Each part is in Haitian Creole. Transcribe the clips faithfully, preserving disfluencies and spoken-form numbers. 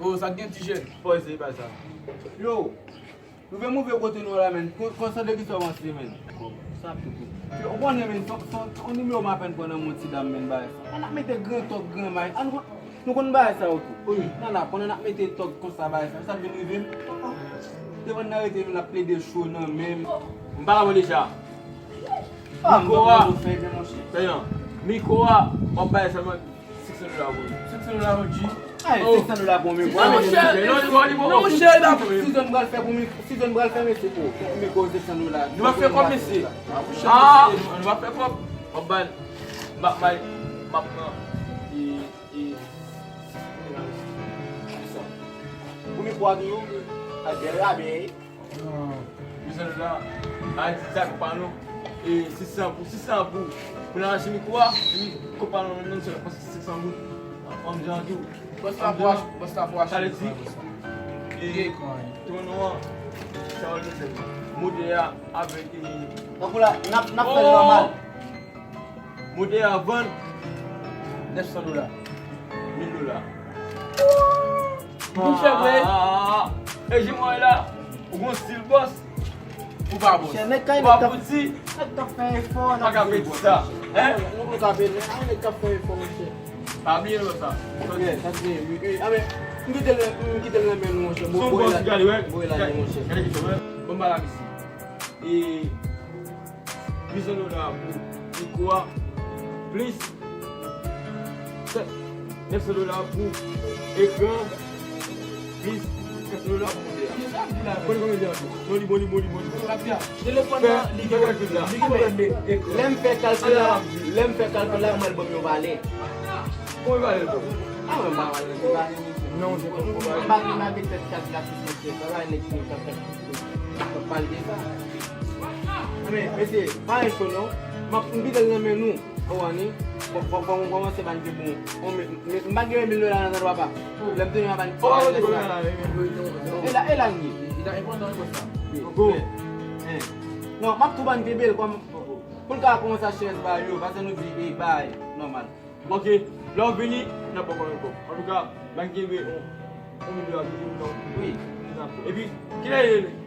Oh, sa k gen ti jèn? Fò eseye bay sa. Yo, nou vle move kote nou la, menn. Kon, konsantre ki sa w panse, menn. Sa ap tout. Yo, ou konnen, menn, son, son, on nimewo m apèn pran nan men ti dam, menn, bay sa. An ap mete gran tòk, gran may. An, nou konn bay sa yo tou. Wi. Nan la, konnen n ap mete tòk konsa, bay sa. Sa vin rive m. Te vann nan rete, nou n ap plede cho nan men m. M pa la deja. Ah, m Mikwo a. Fè, monchè. Mikwo a, w ap bay sèlman Senk san dola pou li. Senk san dola, O G. Ay, oh, senk san dola pou mikwo. Non, monchè. Non, li bon, li bon. Non, monchè, la. Sizon pral fè pou mi-, sizon pral fè, mesye, pou, pou mikwo senk san dola. Nou va fè kòb, mesye. Ah, nou va fè kòb. W ap ban, m ap, m ap, m ap pran, e, e, pou mikwo a toujou, ak de rabè. Mizè la, a di sa konpa nou, e, sis san pou, sis san pou, pou n achte mikwo a, epi konpa nou, nou sèl, paske senk san goud. An jan tou. Bòs la pou achte, bòs la pou achte. Sa vle di, e, tou nou an, sa w di, modè a, avèk, e, tankou la, n ap, n ap fè l nòmal. Modè a vann nèf san dola. Mil dola. Monchè, vre. Ah, e jimò la, ou gon stil bòs. Ou pa bòs. Monchè, nèg kay, ou pa nèg k ap, fouti. Nèg k ap fè efò, pa ka pedi sa. Hein? Nou pa ka pedi, ah, nèg k ap fè efò, monchè. Pa bliye non sa. Ok, sa se, wi, wi. Ah, men, m kite l, m kite l nan men nou, monchè. Bon, bon, gade, wè. Bon, gade, gade, monchè. Gade ki fè, wè. Bon, ba la, misi. E, uit san dola pou mikwo a, plis sèt, nèf san dola pou ekran, plis sèt san dola pou modè a. Bon, li konbyen de an tou? Non, li bon, li bon, li bon, li bon. Telefòn nan, li gen, li gen pwoblèm de ekran. Lè m fè kalkil la, lè m fè kalkil la, mwen l ban m yon valè. Kòman valè l bon? Ah, mwen m pa valè, m pa valè. Non, se pa valè. M pa, m pa gen tèt kalkilatris, mesye. Travay nèg ki gen tèt kalkilatris. Pale de sa. Men, mesye, pa gen cho non. M ap, m kite l nan men nou. Ou wè ni? Fò, fò, fò nou kòmanse ban de bon. On mil, m, m pa gen mil dola nan zantwa pa. Lè m te gen ban. E la, e la n ye. Li ta enpòtan, enpòtan. Wi, wi. Non, m ap tou ban kenbe l kòm pou l ka kòmanse achte rès bagay yo, paske nou di, e, bagay nòmal. Ok, lè w vini, n ap ba w kòb. Antouka, ban kenbe yon, yon mil dola toujou, non? Wi. Epi, kilè,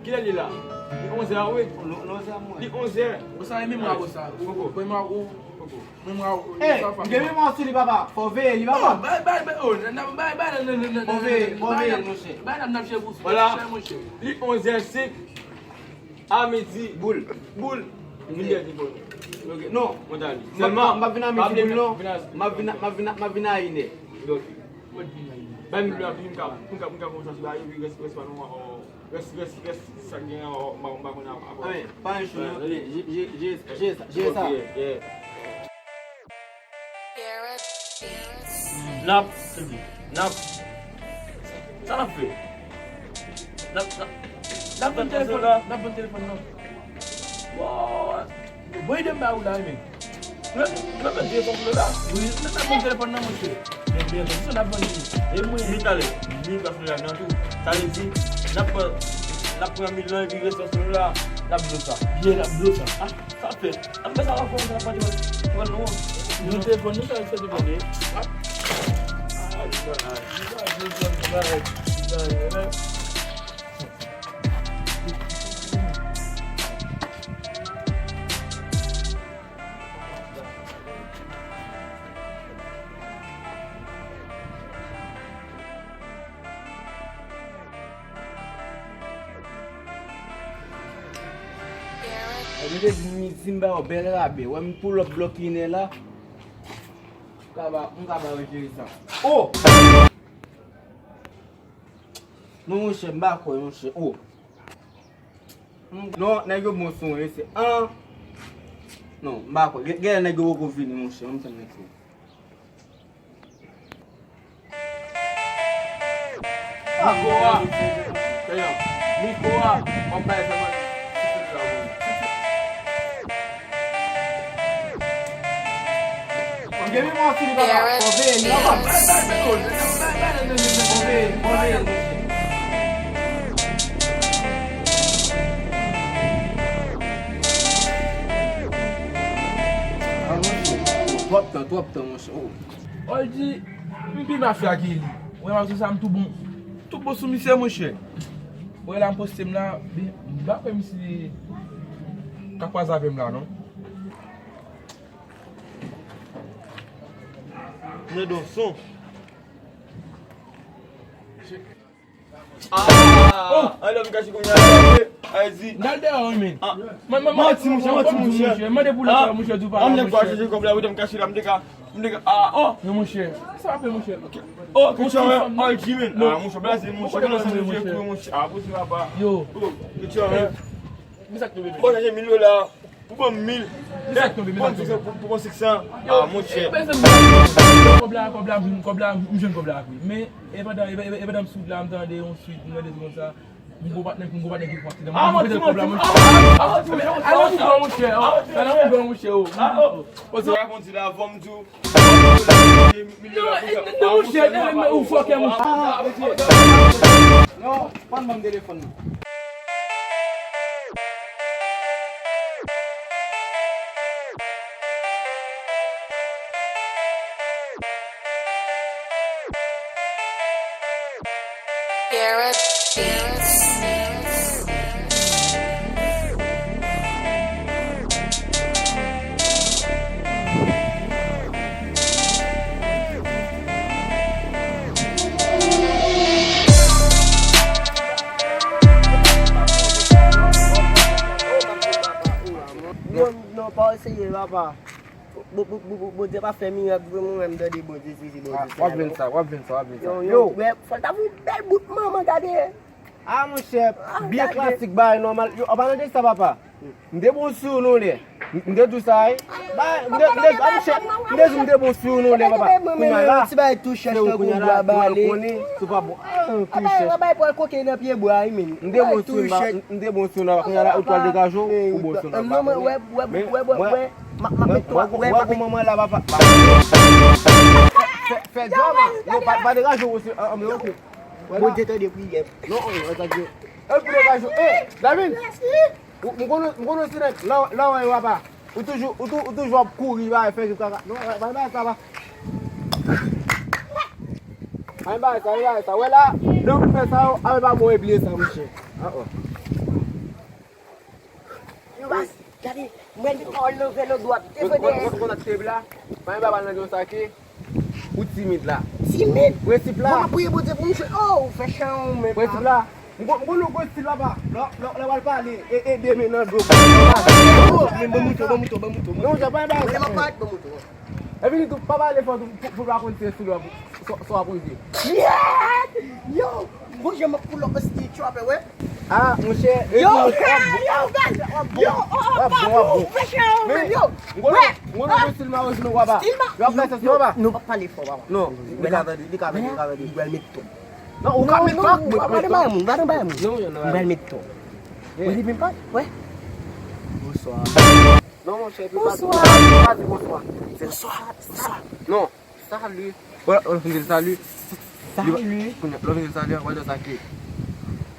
kilè li la? Li onzè a, wi. Li onzè a, mwen. Li onzè. Bon, sa e memwa, bon, sa. Poko. Memwa, ou, poko. Memwa, ou, eh, sa, m gen memwa sou li, papa. Fò veye li, papa. Oh, bay, bay, bay, oh, nan, nan, bay, bay, nan, nan, nan, fò veye, fò veye, monchè. Bay, nan, nan, chè, monchè. Voilà. Li onzè senk. A midi. Boul. Boul. Vin dèyè telefòn. Ok. Non. Mwen ta li. Sèlman, m pa vin a midi boul, non. M ap vin a, m ap vin a, m ap vin a inè. Ok. Bay m la, pou m ka, pou m ka, pou m ka fè yon chans ba yo, wi, rès, rès pa nou, rès, rès, rès, sa k gen an, m pa, m pa konn a, a. Ah, men, pa yon chou, non. Je, je, je, je, je sa. Ok, yeah. N ap, n ap, sa n ap fè? N ap, n ap, n ap vann telefòn, n ap vann telefòn nan. Bon, bon ide m ba ou la, men. N ap, n ap vann telefòn nan la. Wi, n ap vann telefòn nan, monchè. Men, men, men, se n ap vann li. E mwen. Mi talè, mi ka fè la nan tou. Sa vle di, n ap pran, n ap pran mil lan epi rès la sou la, n ap blo sa. Byen, n ap blo sa. Ah. Sa fèt. An fè sa w ap fè, w ap pati wè. Pran nou an. Nou te konn, nou sa, sa te konn. Mwen te di m, si m ba yo bèl rabè, wè m pull up blòk inè la. M ka ba, m ka ba yo jere sa. Oh! Non, monchè, m pa kwè, monchè. Oh! Non, nèg yo bon sou mwen, mesye. An! Non, m pa kwè. Gen, gen nèg yo poko vini, monchè. Ann tann nèg yo. Mikwo a. Mikwo a. W ap bay sa mwen. Gen memwa sou li, papa. Fò veye li, papa. Fò veye, fò veye. Twòp tan, twòp tan, monchè. Oh. Oldie, m pi mafya ke li. Wè, m ap di sa, m tou bon. Tou bon sou misye, monchè. Wè, la, m poste m la, men m pa kwè misye ka kwaze avè m la, non. Mwen don son. Ah, oh! Anlè m kache kounye a. Ay di. N al dèyè, wi, men. Ah. Manti, monchè, manti, monchè. Mande pou lòt la, monchè, di w pa la, monchè. An m nèg pa chanje kòb la, wi, m kache la, m te ka, m te ka, ah, oh. Non, monchè. Sa va fè, monchè. Oh, kouchè, an Jimin. Ah, monchè, blaze, monchè, konnen sa nou fè kou, monchè. Ah, poze papa. Yo. Oh, kouchè. Bon, chanje mil dola. Ou ban m mil. Bon, pou, pou, pou, pou senk san. Ah, monchè. Kòb la, kòb la, kòb la, m jwenn kòb la, wi. Men, e pandan, e, e, e pandan m sou wout la, m tande yon swit, m tande konsa. M gwo patnè, m gwo patnè ki pran ti dan. Ah, m pran kòb la, monchè. Ala m gwa, monchè. Ala m gwa, monchè. Poze. Rakonte la, fò m di w. Non, non, monchè, ou fòkè, monchè. Non, pa ban m telefòn nan. Non, non, pa eseye, papa. Bo- bo- bo- bo- Bondye pa fè mirak vre, mwen menm tande Bondye, Jezi, Bondye. W ap jwenn sa, w ap jwenn sa, w ap jwenn sa. Yo, yo, yo, wè, fò l ta voye yon bèl bout manman, gade. Ah, monchè, byen klasik, bagay nòmal. Yo, an palan de sa, papa. M te bon sou nou lè. M te di w sa, wi. Ba, m te, m te, ah, monchè, m te di w m te bon sou nou lè, papa. Kounye a la, se ou kounye a la, pou al konnen, se ou pa bon. Ah, tou chèch. M te bon sou nou, m te bon sou nou, kounye a la, ou t al degaje w, ou bon sou nou, papa. Men, wè, wè, wè, wè, m ap, m ap met twa, wè, wè, wè, manman la, papa. Fè, fè, fè djòl, non, pa, pa degaje w, se, an, an, men, oke. Bondye tande priyè m. Non, non, sa di. E pou degaje w. E, David! Ou, m konnen, m konnen w se nèg, la, la, wè, papa. Ou toujou, ou tou, ou toujou ap kouri, ba, fè jou kaka. Non, pa, pa, pa, pa. Pa, pa, sa, pa, sa. Wè la, lè w fè sa, yo, a, pa bon, e bliye sa, monchè. Ah, oh. Yo, baz, gade, mwen li pa leve nan dwat. E vre de. Konn, konn, konn, konn, tèb la, pa gen bagay nan yon sake, ou timid la. Timid? Prensip la. Mwen ap priye Bondye pou misye. Oh, ou fè chan ou, men. Prensip la. M konn, m konn yon gwo stil, papa. Lè, lè, lè w al pale, e, e de men nan do. Oh, men ban mouton, ban mouton, ban mouton. Non, jan pa gen bagay. Lè m ap pale, ban mouton. Epi li tou, pa pale fò tou, pou, pou pa konn se sou lò, sou, sou apoze. Yo! Bon, jan m ap pull up an stil trapper, wè. Ah, monchè, yo, yo, gad, yo, oh, oh, w ap bon, w ap bon. Mesye, yo, men, yo, m konnen, m konnen stil mawozo nou, papa. Stil ma-, yo ap fè sa, papa. Nou pa pale fò, papa. Non, li ka tande, li ka tande, li ka tande. Li pral met ton. Non, ou ka met ton. Non, non, pa nan bay moun, pa nan bay moun. Non, non, non. Li pral met ton. Ou li menm pa, wè. Bonswa. Non, monchè, epi pa di, pa di bonswa. Bonswa, bonswa. Non, salut. Wè, lè w fin di l salut. Salut. Kounye a, lè w fin di l salut, w a di sa ki.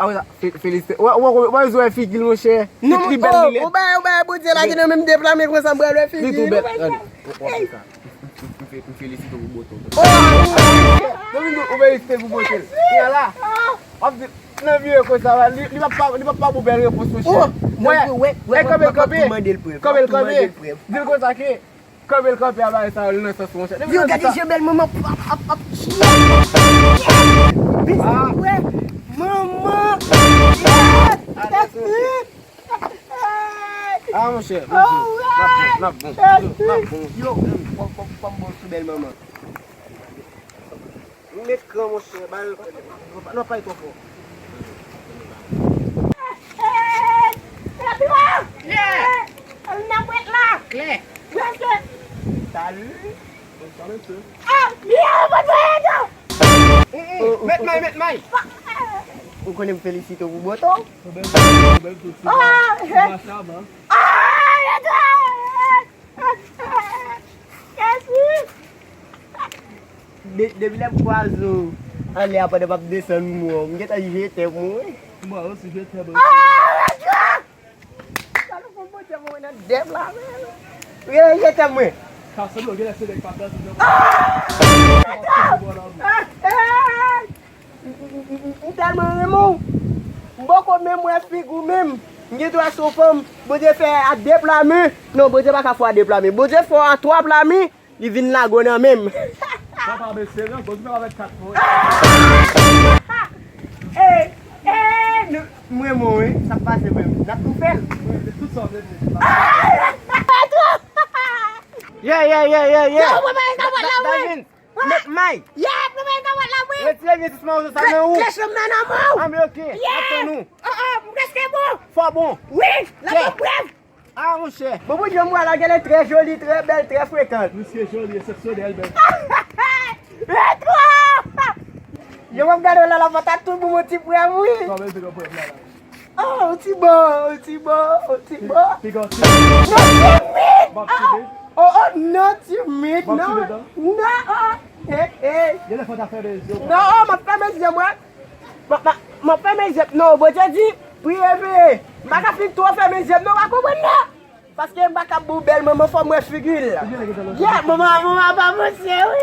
Apre sa, fe-, felisite. Wè, wè, wè, wè, wè figi l, monchè. Non, li bèl, oh, li lèd. Ou bay, ou bay Bondye lage nan menm de pla, men konsa m pral wè figi l. Li tou bèl. Gade, w ap fè sa. M fe-, m felisite w pou bote w. Oh! Domino, ou felisite l pou bote l. Kounye a la, w ap di, nan vye konsa la, li, li p ap pa, li p ap pa bon bèl repons, monchè. Wè, wè, wè, kanpe l kanpe. Kanpe l kanpe. Di l konsa ke, kanpe l kanpe a bagay sa yo, li nan sans, monchè. Yo, gade je bèl manman, ap, ap, ap, wè, manman. Ah, monchè, monchè, n ap bon, n ap bon, n ap bon. Yo, fò, fò, fò m bon sou bèl manman. M met kran, monchè, ba l, nou pa pale twò fò. Salut! Bonswa, mesye. Ah, yo, bonswa, yo. Met may, met may. Ou konnen m felisite w pou bote w. Ah, ah, de-, depi lè m kwaze w anlè a pandan m ap desann mwen, m gentan jete mwen. Mwen osi jete mwen. Sa nou fè Bondye mwen nan dèm la, men. Ou gentan jete mwen. Sa sanble w genlè se nèg pa pèdi nan. Ah! M, m, m tèlman renmen w. M poko menm wè figi w menm. M gen dwa se yon fanm. Bondye fè a de pla men. Non, Bondye pa ka fè w a de pla men. Bondye fè w a twa pla men. Li vin lage w nan men m. Papa, men serye, bon, nou avèk kat fò. Ey, ey, nou, m renmen w, wi. Sa k pase menm? N ap tou fè l. Wi, tout sa w vle di. Yeah, yeah, yeah, yeah, yeah. Yo, mwen pa gen kapòt la, mwen. Met may. Yeah, mwen pa gen kapòt la, mwen. Retire vye sisman ou sa nan ou. Kle chanm nan nan men w. Ah, men ok. Yeah. N ap tann ou. Oh, oh, m prèske bon. Fò bon. Wi, la bon, brèv. Ah, monchè. Bon, pou jan m wè la, genlè trè joli, trè bèl, trè frekan. Misye joli, eksepsyonèl, men. Retro! Yo, m ap gade w la, la, patat tout bon, mon ti prèv, wi. Kòman l te pran prèv la, la? Oh, on ti bon, on ti bon, on ti bon. Piga on ti bon. Non, timid! M ap timid. Oh, oh, non, timid, non. M ap timid, non. Non, oh. Hey, hey. Genlè fò w ta fèmen zye w. Non, oh, m ap fèmen zye m, wi. M ap, m ap, m ap fèmen zye m. Non, Bondye di, priye, priye. M pa ka fin twò fèmen zye m, non, w pa konprann, non. Paske m pa ka ba w bèl manman, fò m wè figi l. Yeah, manman, manman pa monchè, wi.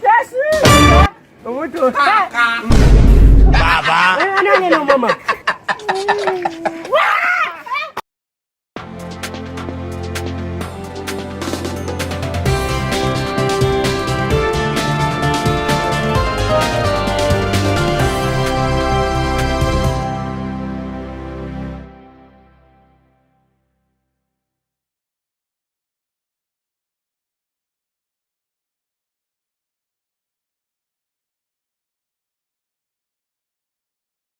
Jezi! Manman tou. Baba. Non, non, non, non, manman.